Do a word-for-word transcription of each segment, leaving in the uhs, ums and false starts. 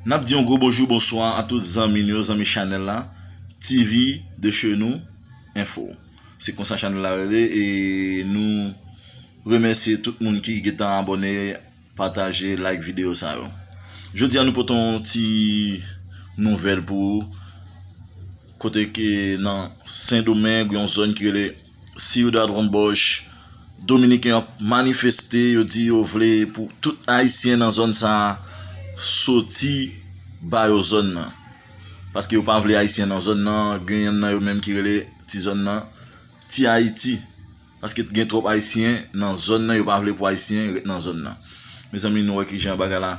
N ap di yon gwo bonjou, bonswa a tout zanmi nou yo, zanmi chanèl la, T V de chez nous, Info. Se konsa chanèl la rele e nou remèsye tout moun ki gentan abòne, pataje, like videyo sa yo. Jodi a nou pote yon ti nouvèl pou ou, kote ke nan Sendomeng, yon zòn ki rele Ciudad Juan Bosch, Dominiken ap manifeste, yo di yo vle pou tout Ayisyen nan zòn sa a soti ba yo zòn nan. Paske yo pa vle Ayisyen nan zòn nan, genyen nan yo menm ki rele ti zòn nan Ti Ayiti. Paske gen twòp Ayisyen nan zòn nan, yo pa vle pou Ayisyen ret nan zòn nan. Mezanmi, nou wè kijan bagay la,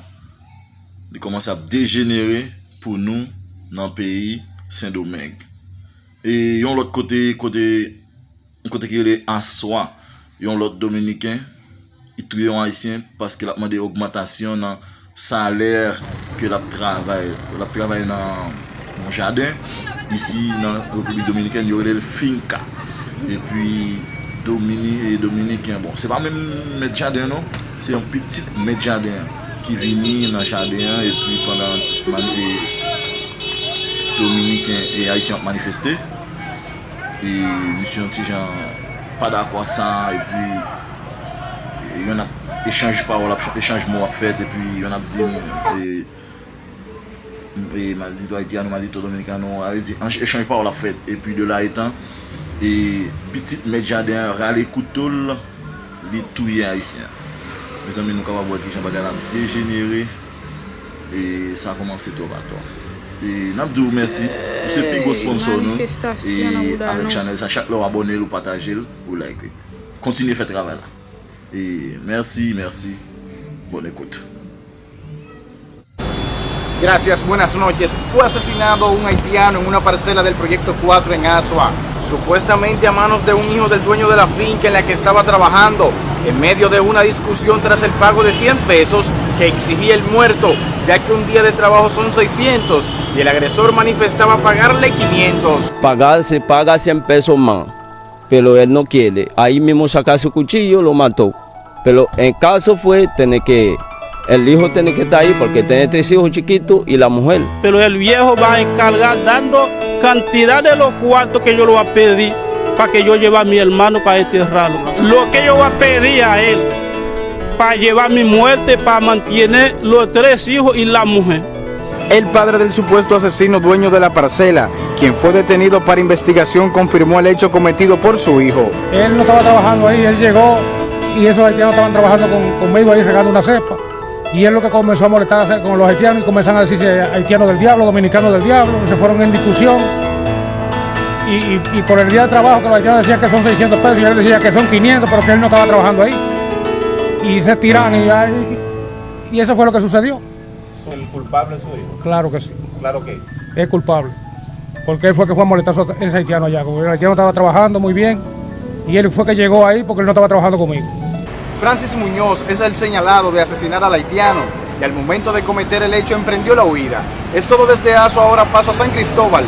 li kòmanse ap dejenere pou nou nan peyi Sendomeng. E yon lòt kote, kote, yon kote ki rele Aswa, yon lòt Dominiken, li touye yon Ayisyen paske l ap mande ogmantasyon nan salè ke l ap travay. L ap travay nan yon jaden, isi nan Repiblik Dominikèn, yo rele l finka. Epi, Domini-, e, Dominiken, bon, se pa menm mèt jaden an, non, se yon pitit mèt jaden an ki vini nan jaden an, epi pandan mani-, e, Dominiken e Ayisyen ap manifeste, e misye yon ti jan pa dakò ak sa, epi, e, yonn ap echanj pawòl, ap echanj mo ap fèt, epi yonn ap di, e, e, maldito haitiano, maldito dominicano, sa vle di, an-, echanj pawòl ap fèt, epi de la etan, e, pitit mèt jaden an rale kouto l, li touye Ayisyen an. Mezanmi, nou kapab wè kijan bagay la ap dejenere, e sa kòmanse twòp atò. E n ap di w mèsi, ou se pi gwo sponsò nou, e avèk chanèl sa, chak lè w abòne l, ou pataje l, ou like li. Kontinye fè travay la. E mèsi, mèsi. Bonne écoute. Gracias, buenas noches. Fue asesinado un haitiano en una parcela del Proyecto cuatro en Asua, supuestamente a manos de un hijo del dueño de la finca en la que estaba trabajando. En medio de una discusión tras el pago de cien pesos que exigía el muerto, ya que un día de trabajo son seiscientos y el agresor manifestaba pagarle quinientos. Pagar se paga cien pesos más, pero él no quiere. Ahí mismo saca su cuchillo, lo mató. Pero en caso fue tener que, el hijo tiene que estar ahí porque tiene tres hijos chiquitos y la mujer. Pero el viejo va a encargar dando cantidad de los cuartos que yo lo va a pedir para que yo lleve a mi hermano para enterrarlo. Lo que yo va a pedir a él para llevar mi muerte, para mantener los tres hijos y la mujer. El padre del supuesto asesino dueño de la parcela, quien fue detenido para investigación, confirmó el hecho cometido por su hijo. Él no estaba trabajando ahí, él llegó y esos haitianos estaban trabajando con, conmigo ahí regando una cepa. Y él lo que comenzó a molestar con los haitianos y comenzaron a decirse haitianos del diablo, dominicanos del diablo, se fueron en discusión. Y, y- y por el día de trabajo que los haitianos decían que son seiscientos pesos y él decía que son quinientos, pero que él no estaba trabajando ahí. Y se tiran y, y- y eso fue lo que sucedió. ¿El culpable es su hijo? Claro que sí. ¿Claro que? Es culpable. Porque él fue que fue a molestar a ese haitiano allá. Como el haitiano estaba trabajando muy bien y él fue que llegó ahí porque él no estaba trabajando conmigo. Francis Muñoz es el señalado de asesinar al haitiano y al momento de cometer el hecho emprendió la huida. Es todo desde Asua, ahora paso a San Cristóbal.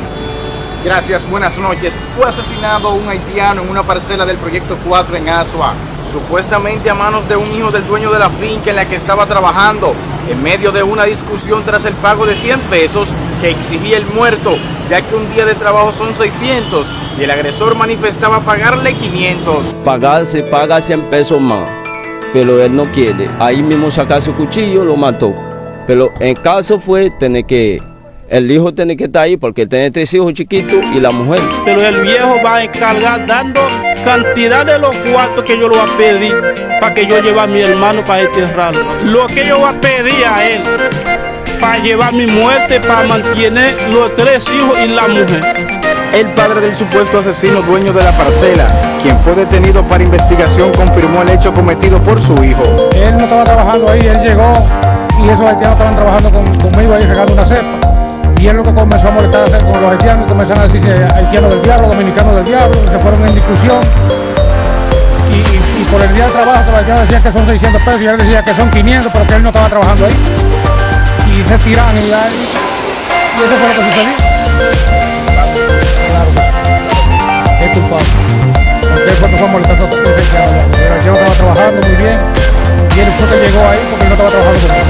Gracias, buenas noches. Fue asesinado un haitiano en una parcela del Proyecto cuatro en Asua, supuestamente a manos de un hijo del dueño de la finca en la que estaba trabajando, en medio de una discusión tras el pago de cien pesos que exigía el muerto, ya que un día de trabajo son seiscientos y el agresor manifestaba pagarle quinientos. Pagar se paga cien pesos más, pero él no quiere. Ahí mismo saca su cuchillo, lo mató. Pero en caso fue tener que, el hijo tiene que estar ahí porque tiene tres hijos chiquitos y la mujer. Pero el viejo va a encargar dando cantidad de los cuartos que yo lo va a pedir para que yo lleve a mi hermano para enterrarlo. Lo que yo va a pedir a él para llevar mi muerte, para mantener los tres hijos y la mujer. El padre del supuesto asesino dueño de la parcela, quien fue detenido para investigación, confirmó el hecho cometido por su hijo. Él no estaba trabajando ahí, él llegó y esos haitianos estaban trabajando con- conmigo ahí regando una cepa. Y él lo que comenzó a molestar con los haitianos y comenzaron a decirse haitianos del diablo, dominicanos del diablo, y se fueron en discusión. Y, y- y por el día de trabajo que los haitianos decían que son seiscientos pesos y él decía que son quinientos, pero que él no estaba trabajando ahí. Y se tiran y, y eso fue lo que sucedió. Claro que sí. Es culpable. Porque él fue que fue a molestar a ese haitiano allá. El haitiano estaba trabajando muy bien y él fue que llegó ahí porque él no estaba trabajando conmigo.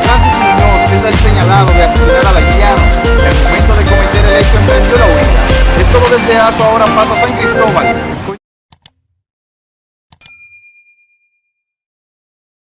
Francis Muñoz es el señalado de Aswè a n ap pase San Cristóbal.